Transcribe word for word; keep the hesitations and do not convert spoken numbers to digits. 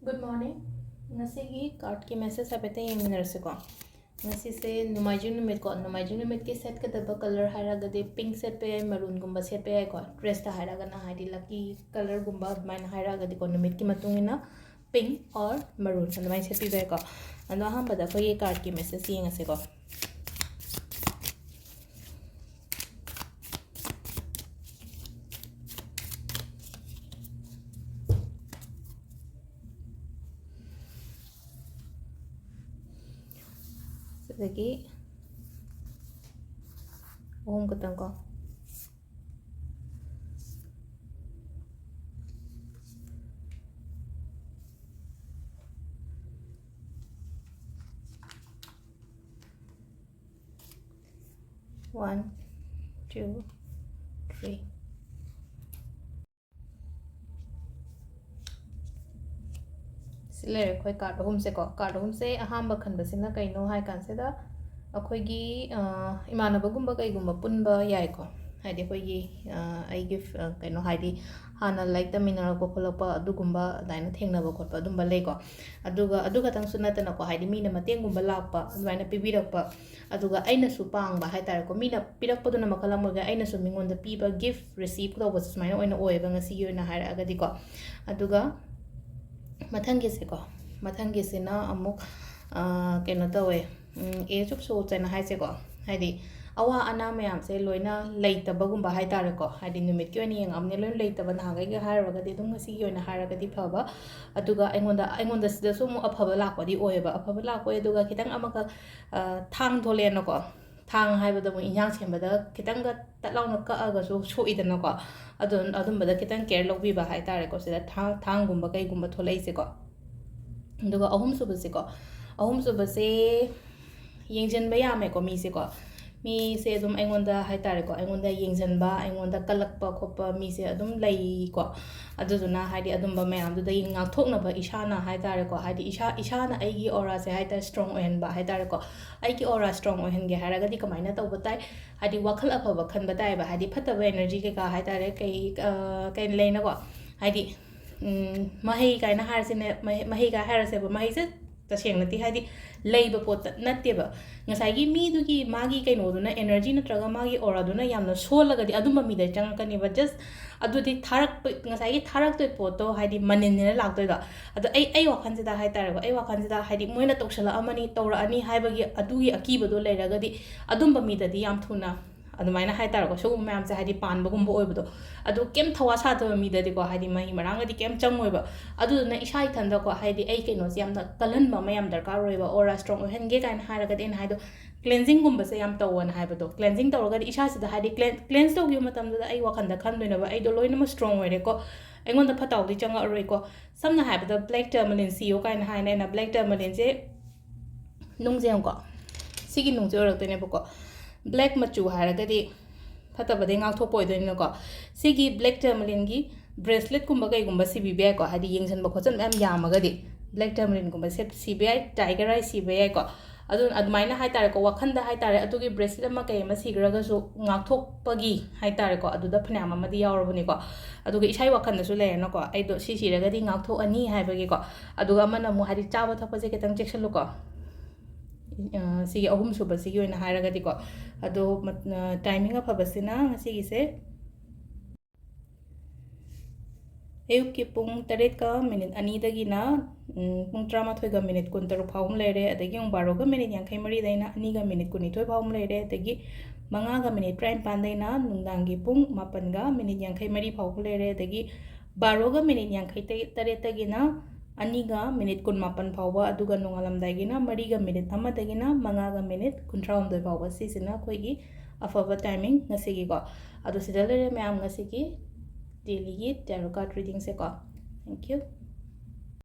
Good morning. ꯉꯁꯤꯒꯤ cardꯀꯤ message ꯍꯥꯏꯐꯦꯠꯇꯪ ꯌꯦꯡꯃꯤꯟꯅꯔꯁꯤꯀꯣ꯫ ꯉꯁꯤꯁꯦ ꯅꯣꯡꯃꯥꯏꯖꯤꯡ ꯅꯨꯃꯤꯠꯀꯣ꯫ ꯅꯣꯡꯃꯥꯏꯖꯤꯡ ꯅꯨꯃꯤꯠꯀꯤ ꯁꯦꯠꯀꯗꯕ colour ꯍꯥꯏꯔꯒꯗꯤ pink ꯁꯦꯠꯄ ꯌꯥꯏ, maroonꯒꯨꯝꯕ ꯁꯦꯠꯄ ꯌꯥꯏꯀꯣ꯫ Dressꯇ ꯍꯥꯏꯔꯒꯅ, ꯍꯥꯏꯗꯤ lucky colourꯒꯨꯝꯕ ꯑꯗꯨꯃꯥꯏꯅ ꯍꯥꯏꯔꯒꯗꯤꯀꯣ, ꯅꯨꯃꯤꯠꯀꯤ ꯃꯇꯨꯡ ꯏꯟꯅ pink or maroon ꯑꯗꯨꯃꯥꯏꯅ ꯁꯦꯠꯄꯤꯕ ꯌꯥꯏꯀꯣ꯫ ꯑꯗꯣ ꯑꯍꯥꯟꯕꯗ ꯑꯩꯈꯣꯏꯒꯤ cardꯀꯤ message ꯌꯦꯡꯉꯁꯤꯀꯣ꯫ ꯁꯤꯗꯒꯤ ꯑꯍꯨꯝ ꯈꯛꯇꯪ ꯀꯣ꯫ One, two, three. ꯁꯤ ꯂꯩꯔꯦ ꯑꯩꯈꯣꯏ card ꯑꯍꯨꯝꯁꯦꯀꯣ꯫ Card ꯑꯍꯨꯝꯁꯦ ꯑꯍꯥꯟꯕ ꯈꯟꯕꯁꯤꯅ ꯀꯩꯅꯣ ꯍꯥꯏ ꯀꯥꯟꯁꯤꯗ, ꯑꯩꯈꯣꯏꯒꯤ, ꯑ, ꯏꯃꯥꯟꯅꯕꯒꯨꯝꯕ ꯀꯩꯒꯨꯝꯕ ꯄꯨꯟꯕ ꯌꯥꯏꯀꯣ꯫ ꯍꯥꯏꯗꯤ ꯑꯩꯈꯣꯏꯒꯤ, ꯑ, ꯑꯩꯒꯤ ꯐ-, ꯑ, ꯀꯩꯅꯣ ꯍꯥꯏꯗꯤ ꯍꯥꯟꯅ ꯂꯥꯏꯔꯤꯛ ꯇꯝꯃꯤꯟꯅꯔꯛꯄ ꯈꯣꯠꯂꯛꯄ ꯑꯗꯨꯒꯨꯝꯕ ꯑꯗꯨꯃꯥꯏꯅ ꯊꯦꯡꯅꯕ ꯈꯣꯠꯄ ꯑꯗꯨꯝꯕ ꯂꯩꯀꯣ꯫ ꯑꯗꯨꯒ ꯑꯗꯨ ꯈꯛꯇꯪꯁꯨ ꯅꯠꯇꯅꯀꯣ, ꯍꯥꯏꯗꯤ ꯃꯤꯅ ꯃꯇꯦꯡꯒꯨꯝꯕ ꯂꯥꯛꯄ ꯑꯗꯨꯃꯥꯏꯅ ꯄꯤꯕꯤꯔꯛꯄ, ꯑꯗꯨꯒ ꯑꯩꯅꯁꯨ ꯄꯥꯡꯕ ꯍꯥꯏ ꯇꯥꯔꯦꯀꯣ꯫ ꯃꯤꯅ ꯄꯤꯔꯛꯄꯗꯨꯅ ꯃꯈꯜ ꯑꯃ ꯑꯣꯏꯔꯒ, ꯑꯩꯅꯁꯨ ꯃꯤꯉꯣꯟꯗ ꯄꯤꯕ, gift receive ꯇꯧꯕꯁꯦ ꯁꯨꯃꯥꯏꯅ ꯑꯣꯏꯅ ꯑꯣꯏꯌꯦꯕ ꯉꯁꯤꯒꯤ ꯑꯣꯏꯅ ꯍꯥꯏꯔꯛꯑꯒꯗꯤꯀꯣ꯫ ꯑꯗꯨꯒ ꯃꯊꯪꯒꯤꯁꯦꯀꯣ, ꯃꯊꯪꯒꯤꯁꯤꯅ ꯑꯃꯨꯛ, ꯑ, ꯀꯩꯅꯣ ꯇꯧꯋꯦ, ꯎꯝ, Ace of Swords ꯍꯥꯏꯅ ꯍꯥꯏꯁꯦꯀꯣ, ꯍꯥꯏꯗꯤ ꯑꯋꯥ ꯑꯅꯥ ꯃꯌꯥꯝꯁꯦ ꯂꯣꯏꯅ ꯂꯩꯇꯕꯒꯨꯝꯕ ꯍꯥꯏ ꯇꯥꯔꯦꯀꯣ, ꯍꯥꯏꯗꯤ ꯅꯨꯃꯤꯠꯀꯤ ꯑꯣꯏꯅ ꯌꯦꯡꯉꯛꯑꯕꯅꯤꯅ ꯂꯣꯏꯅ ꯂꯩꯇꯕ, ꯅꯍꯥꯟꯈꯩꯒ ꯍꯥꯏꯔꯨꯔꯒꯗꯤ ꯑꯗꯨꯝ ꯉꯁꯤꯒꯤ ꯑꯣꯏꯅ ꯍꯥꯏꯔꯒꯗꯤ ꯐꯕ, ꯑꯗꯨꯒ ꯑꯩꯉꯣꯟꯗ, ꯑꯩꯉꯣꯟꯗ ꯁꯤꯗꯁꯨ ꯑꯃꯨꯛ ꯑꯐꯕ ꯂꯥꯛꯄꯗꯤ ꯑꯣꯏꯌꯦꯕ, ꯑꯐꯕ ꯂꯥꯛꯄ ꯑꯣꯏ꯫ ꯑꯗꯨꯒ ꯈꯤꯇꯪ ꯑꯃꯈꯛ, ꯑ, ꯊꯥꯡ ꯊꯣꯛꯂꯛꯑꯦꯅꯀꯣ, ꯊꯥꯡ ꯍꯥꯏꯕꯗ ꯑꯃꯨꯛ ꯏꯟꯖꯥꯡ ꯁꯦꯝꯕꯗ ꯈꯤꯇꯪꯒ ꯇꯠ ꯂꯥꯎꯅ ꯀꯛꯑꯒꯁꯨ ꯁꯣꯛꯏꯗꯅꯀꯣ꯫ ꯑꯗꯨ, ꯑꯗꯨꯝꯕꯗ ꯈꯤꯇꯪ care ꯂꯧꯕꯤꯕ ꯍꯥꯏ ꯇꯥꯔꯦꯀꯣ, ꯁꯤꯗ ꯊꯥꯡ, ꯊꯥꯡꯒꯨꯝꯕ ꯀꯩꯒꯨꯝꯕ ꯊꯣꯛꯂꯛꯏꯁꯦꯀꯣ꯫ ꯑꯗꯨꯒ ꯑꯍꯨꯝꯁꯨꯕꯁꯦꯀꯣ, ꯑꯍꯨꯝꯁꯨꯕꯁꯦ ꯌꯦꯡꯁꯤꯟꯕ ꯌꯥꯝꯃꯦꯀꯣ ꯃꯤꯁꯦꯀꯣ꯫ ꯃꯤꯁꯦ ꯑꯗꯨꯝ ꯑꯩꯉꯣꯟꯗ ꯍꯥꯏ ꯇꯥꯔꯦꯀꯣ, ꯑꯩꯉꯣꯟꯗ ꯌꯦꯡꯁꯤꯟꯕ, ꯑꯩꯉꯣꯟꯗ ꯀꯜꯂꯛꯄ ꯈꯣꯠꯄ ꯃꯤꯁꯦ ꯑꯗꯨꯝ ꯂꯩꯀꯣ꯫ ꯑꯗꯨꯗꯨꯅ ꯍꯥꯏꯗꯤ ꯑꯗꯨꯝꯕ ꯃꯌꯥꯝꯗꯨꯗꯒꯤ ꯉꯥꯛꯊꯣꯛꯅꯕ ꯏꯁꯥꯅ ꯍꯥꯏ ꯇꯥꯔꯦꯀꯣ, ꯍꯥꯏꯗꯤ ꯏꯁꯥ, ꯏꯁꯥꯅ ꯑꯩꯒꯤ auraꯁꯦ ꯍꯥꯏ ꯇꯥꯔꯦ, strong ꯑꯣꯏꯍꯟꯕ ꯍꯥꯏ ꯇꯥꯔꯦꯀꯣ꯫ ꯑꯩꯒꯤ aura strong ꯑꯣꯏꯍꯟꯒꯦ ꯍꯥꯏꯔꯒꯗꯤ ꯀꯃꯥꯏꯅ ꯇꯧꯕ ꯇꯥꯏ? ꯍꯥꯏꯗꯤ ꯋꯥꯈꯜ ꯑꯐꯕ ꯈꯟꯕ ꯇꯥꯏꯌꯦꯕ, ꯍꯥꯏꯗꯤ ꯐꯠꯇꯕ energy ꯀꯩꯀꯥ ꯍꯥꯏ ꯇꯥꯔꯦ, ꯀꯩ, ꯑ, ꯀꯩ ꯂꯩꯅꯀꯣ, ꯍꯥꯏꯗꯤ ꯎꯝ, ꯃꯍꯩ ꯀꯥꯏꯅ ꯍꯥꯏꯔꯁꯤꯅꯦ, ꯃꯍꯩ, ꯃꯍꯩ ꯀꯥꯏ ꯍꯥꯏꯔꯁꯦꯕ, ꯃꯍꯩꯁꯦ ꯇꯁꯦꯡꯅꯗꯤ ꯍꯥꯏꯗꯤ ꯂꯩꯕ ꯄꯣꯠꯇ ꯅꯠꯇꯦꯕ꯫ ꯉꯁꯥꯏꯒꯤ ꯃꯤꯗꯨꯒꯤ ꯃꯥꯒꯤ ꯀꯩꯅꯣꯗꯨꯅ, energy ꯅꯠꯇ꯭ꯔꯒ ꯃꯥꯒꯤ auraꯗꯨꯅ ꯌꯥꯝꯅ ꯁꯣꯜꯂꯒꯗꯤ ꯑꯗꯨꯝꯕ ꯃꯤꯗ ꯆꯪꯉꯛꯀꯅꯦꯕ꯫ Just ꯑꯗꯨꯗꯤ ꯊꯥꯔꯛꯄ, ꯉꯁꯥꯏꯒꯤ ꯊꯥꯔꯛꯇꯣꯏ ꯄꯣꯠꯇꯣ ꯍꯥꯏꯗꯤ ꯃꯅꯤꯟꯅꯤꯅ ꯂꯥꯛꯇꯣꯏꯗꯣ꯫ ꯑꯗꯣ ꯑꯩ, ꯑꯩ ꯋꯥꯈꯜꯁꯤꯗ ꯍꯥꯏꯇꯥꯔꯦꯀꯣ, ꯑꯩ ꯋꯥꯈꯜꯁꯤꯗ ꯍꯥꯏꯗꯤ ꯃꯣꯏꯅ ꯇꯧꯁꯜꯂꯛꯑꯃꯅꯤ, ꯇꯧꯔꯛꯑꯅꯤ ꯍꯥꯏꯕꯒꯤ ꯑꯗꯨꯒꯤ ꯑꯀꯤꯕꯗꯣ ꯂꯩꯔꯒꯗꯤ ꯑꯗꯨꯝꯕ ꯃꯤꯗꯗꯤ ꯌꯥꯝ ꯊꯨꯅ ꯑꯗꯨꯃꯥꯏꯅ ꯍꯥꯏꯇꯥꯔꯦꯀꯣ, ꯁꯤꯒꯨꯝꯕ ꯃꯌꯥꯝꯁꯦ ꯍꯥꯏꯗꯤ ꯄꯥꯟꯕꯒꯨꯝꯕ ꯑꯣꯏꯕꯗꯣ꯫ ꯑꯗꯨ ꯀꯩꯝ ꯊꯋꯥ ꯁꯥꯗꯕ ꯃꯤꯗꯗꯤꯀꯣ, ꯍꯥꯏꯗꯤ ꯃꯍꯩ ꯃꯔꯥꯡꯒꯗꯤ ꯀꯩꯝ ꯆꯪꯉꯣꯏꯕ꯫ ꯑꯗꯨꯗꯨꯅ ꯏꯁꯥ ꯏꯊꯟꯗꯀꯣ, ꯍꯥꯏꯗꯤ ꯑꯩ ꯀꯩꯅꯣꯁꯦ ꯌꯥꯝꯅ ꯀꯜꯍꯟꯕ ꯑꯃ ꯌꯥꯝ ꯗꯔꯀꯥꯔ ꯑꯣꯏꯌꯦꯕ꯫ Aura strong ꯑꯣꯏꯍꯟꯒꯦ ꯀꯥꯏꯅ ꯍꯥꯏꯔꯒꯗꯤ ꯑꯩꯅ ꯍꯥꯏꯗꯣ, cleansingꯒꯨꯝꯕꯁꯦ ꯌꯥꯝ ꯇꯧꯋꯣꯅ ꯍꯥꯏꯕꯗꯣ꯫ Cleansing ꯇꯧꯔꯒꯗꯤ ꯏꯁꯥꯁꯤꯗ ꯍꯥꯏꯗꯤ clean-, cleanse ꯇꯧꯈꯤꯕ ꯃꯇꯝꯗꯨꯗ ꯑꯩ ꯋꯥꯈꯜꯗ ꯈꯟꯗꯣꯏꯅꯦꯕ, "ꯑꯩꯗꯣ ꯂꯣꯏꯅꯃꯛ strong ꯑꯣꯏꯔꯦꯀꯣ, ꯑꯩꯉꯣꯟꯗ ꯐꯠꯇ ꯍꯥꯎꯗꯤ ꯆꯪꯉꯛꯑꯔꯣꯏꯀꯣ"꯫ ꯁꯝꯅ ꯍꯥꯏꯔꯕꯗ black tourmaline ꯁꯤꯌꯣ ꯀꯥꯏꯅ ꯍꯥꯏꯅ ꯑꯩꯅ black tourmalineꯁꯦ ꯅꯨꯡꯁꯦ ꯌꯦꯡꯉꯨꯀꯣ, ꯁꯤꯒꯤ ꯅꯨꯡꯁꯦ ꯑꯣꯏꯔꯛꯇꯣꯏꯅꯦꯕꯀꯣ꯫ Black ꯃꯆꯨ ꯍꯥꯏꯔꯒꯗꯤ ꯐꯠꯇꯕꯗꯩ ꯉꯥꯛꯊꯣꯛꯄ ꯑꯣꯏꯗꯣꯏꯅꯤꯅꯀꯣ꯫ ꯁꯤꯒꯤ black tourmalineꯒꯤ braceletꯀꯨꯝꯕ ꯀꯩꯒꯨꯝꯕ ꯁꯤꯕꯤꯕ ꯌꯥꯏꯀꯣ, ꯍꯥꯏꯗꯤ ꯌꯦꯡꯁꯤꯟꯕ ꯈꯣꯠꯆꯟꯕ ꯌꯥꯝ ꯌꯥꯝꯃꯒꯗꯤ black tourmalineꯒꯨꯝꯕ ꯁꯦ-, ꯁꯤꯕ ꯌꯥꯏ, tiger eye ꯁꯤꯕ ꯌꯥꯏꯀꯣ꯫ ꯑꯗꯨ ꯑꯗꯨꯃꯥꯏꯅ ꯍꯥꯏꯇꯥꯔꯦꯀꯣ, ꯋꯥꯈꯟꯗ ꯍꯥꯏꯇꯥꯔꯦ, ꯑꯗꯨꯒꯤ bracelet ꯑꯃ ꯀꯩ ꯑꯃ ꯁꯤꯈ꯭ꯔꯒꯁꯨ ꯉꯥꯛꯊꯣꯛꯄꯒꯤ ꯍꯥꯏꯇꯥꯔꯦꯀꯣ, ꯑꯗꯨꯗ ꯐꯅꯌꯥꯝ ꯑꯃꯗꯤ ꯌꯥꯎꯔꯕꯅꯤꯀꯣ꯫ ꯑꯗꯨꯒ ꯏꯁꯥꯒꯤ ꯋꯥꯈꯜꯗꯁꯨ ꯂꯩꯔꯦꯅꯀꯣ, ꯑꯩꯗꯣ ꯁꯤ ꯁꯤꯔꯒꯗꯤ ꯉꯥꯛꯊꯣꯛꯑꯅꯤ ꯍꯥꯏꯕꯒꯤꯀꯣ꯫ ꯑꯗꯨꯒ ꯑꯃꯅ ꯑꯃꯨꯛ ꯍꯥꯏꯗꯤ ꯆꯥꯕ ꯊꯛꯄꯁꯦ ꯈꯤꯇꯪ ꯆꯦꯛꯁꯤꯜꯂꯨꯀꯣ꯫ ꯑ, ꯁꯤꯒꯤ ꯑꯍꯨꯝꯁꯨꯕꯁꯤꯒꯤ ꯑꯣꯏꯅ ꯍꯥꯏꯔꯒꯗꯤꯀꯣ꯫ ꯑꯗꯣ ꯃꯠ-, ꯑ, timing ꯑꯐꯕꯁꯤꯅ ꯉꯁꯤꯒꯤꯁꯦ ꯑꯌꯨꯛꯀꯤ ꯄꯨꯡ ꯇꯔꯦꯠꯀ ꯃꯤꯅꯤꯠ ꯑꯅꯤꯗꯒꯤꯅ, ꯎꯝ, ꯄꯨꯡ ꯇꯔꯥꯃꯥꯊꯣꯏꯒ ꯃꯤꯅꯤꯠ ꯀꯨꯟꯇꯔꯨꯛ ꯐꯥꯎ ꯑꯃ ꯂꯩꯔꯦ, ꯑꯗꯒꯤ ꯄꯨꯡ ꯕꯥꯔꯣꯒ ꯃꯤꯅꯤꯠ ꯌꯥꯡꯈꯩ ꯃꯔꯤꯗꯩꯅ ꯑꯅꯤꯒ ꯃꯤꯅꯤꯠ ꯀꯨꯟꯅꯤꯊꯣꯏ ꯐꯥꯎ ꯑꯃ ꯂꯩꯔꯦ, ꯑꯗꯒꯤ ꯃꯉꯥꯒ ꯃꯤꯅꯤꯠ ꯇꯔꯥꯅꯤꯄꯥꯟꯗꯩꯅ ꯅꯨꯡꯗꯥꯡꯒꯤ ꯄꯨꯡ ꯃꯥꯄꯟꯒ ꯃꯤꯅꯤꯠ ꯌꯥꯡꯈꯩ ꯃꯔꯤ ꯐꯥꯎꯕ ꯂꯩꯔꯦ, ꯑꯗꯒꯤ ꯕꯥꯔꯣꯒ ꯃꯤꯅꯤꯠ ꯌꯥꯡꯈꯩ ꯇꯔꯦꯠꯇꯒꯤꯅ ꯑꯅꯤꯒ ꯃꯤꯅꯤꯠ ꯀꯨꯟꯃꯥꯄꯟ ꯐꯥꯎꯕ, ꯑꯗꯨꯒ ꯅꯣꯡꯉꯥꯜꯂꯝꯗꯥꯏꯒꯤꯅ ꯃꯔꯤꯒ ꯃꯤꯅꯤꯠ ꯑꯃꯗꯒꯤꯅ ꯃꯉꯥꯒ ꯃꯤꯅꯤꯠ ꯀꯨꯟꯊ꯭ꯔꯥꯍꯨꯝꯗꯣꯏ ꯐꯥꯎꯕ꯫ ꯁꯤꯁꯤꯅ ꯑꯩꯈꯣꯏꯒꯤ ꯑꯐꯕ timing ꯉꯁꯤꯒꯤꯀꯣ꯫ ꯑꯗꯣ ꯁꯤꯗ ꯂꯩꯔꯦ ꯃꯌꯥꯝ ꯉꯁꯤꯒꯤ dailyꯒꯤ tarot card readingꯁꯦꯀꯣ꯫ Thank you꯫